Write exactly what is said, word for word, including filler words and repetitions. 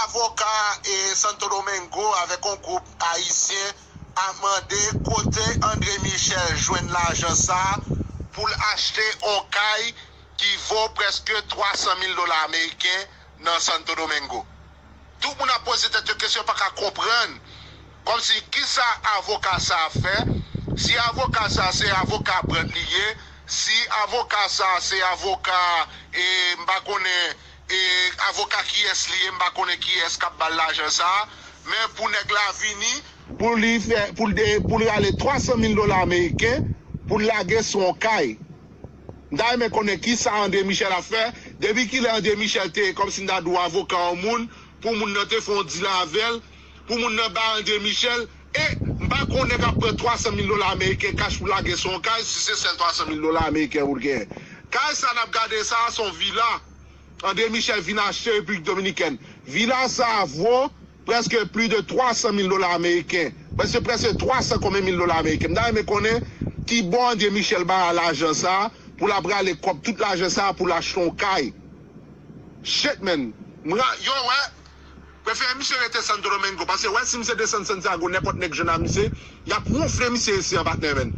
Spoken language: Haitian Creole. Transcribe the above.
Avoka e Santo Domingo avèk yon gwoup ayisyen ap mande kote André Michel jwenn lajan sa a pou l achte yon kay ki vo prèske twa san mil dola ameriken nan Santo Domingo. Tout moun ap poze tèt yo kesyon, pa ka konprann. Kòmsi, kisa avoka sa a fè? Si avoka sa a se avoka brand li ye, si avoka sa a se avoka, e, m pa konnen, e, avoka kiyès li ye, m pa konnen kiyès k ap ba l lajan sa a, men pou nèg la vini, pou li fè, pou l de, pou l rale twa san mil dola ameriken, pou l lage sou yon kay. M ta renmen konnen kisa André Michel ap fè. Depi kilè André Michel te kòmsi m ta di w avoka yon moun, pou moun nan te fè yon deal avè l, pou moun nan bay André Michel, e m pa konnen k ap pran twa san mil dola ameriken kach pou lage sou yon kay, si se sèl twa san mil dola ameriken pou l genyen. Kay sa n ap gade sa a, se yon vila André Michel vin achte Repiblik Dominikèn. Vila sa a vo prèske plis de twa san mil dola ameriken. Prèske, prèske twa san konbyen mil dola ameriken. M ta renmen konnen kibò André Michel bay lajan sa a pou l ap rale kòb, tout lajan sa a pou l achte yon kay. Shit, man. M ra-, yo, wè. Prefere misye rete Santo Domingo. Paske, wè, si misye desann Santiago, nenpòt nèg jwenn ak misye, y ap wonfle misye isi an, patnè, man.